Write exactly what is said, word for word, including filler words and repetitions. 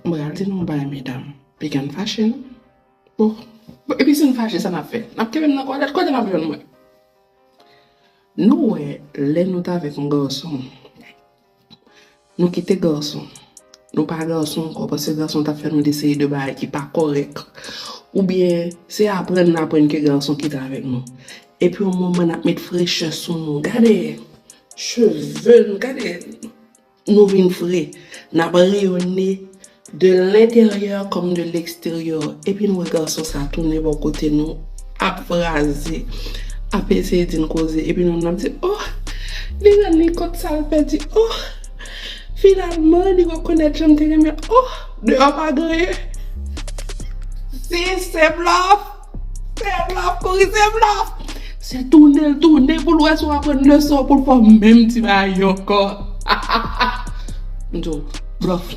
M pral di nou yon bagay, medam. Piga n fache, non? Bon, epi si n fache, sa n ap fè? N ap kenbe m nan kòlèt, kote n ap jwenn mwen? Nou wè, lè nou t avèk yon gason, nou kite gason. Nou pa gason ankò, paske gason t ap fè nou de seri de bagay ki pa kòrèk. Oubyen, se aprann n aprann ke gason kite avèk nou. Epi yon moman n ap met frechè sou nou. Gade cheve n, gade nou vin fre. N ap reyone de l'intérieur comme de l'extérieur. Epi nou wè gason sa tounen bò kote nou, ap fraze, ap eseye di n koze. Epi nou, n ap di, oh, li rann li kont sa l pèdi. Oh, finalman, li rekonèt jan m te renmen. Oh, deyò pa gen anyen. Si se blòf, se blòf, kouri se blòf. Se tounen l tounen pou l wè si w aprann leson pou l fè w menm ti bagay ankò. M di w, blòf.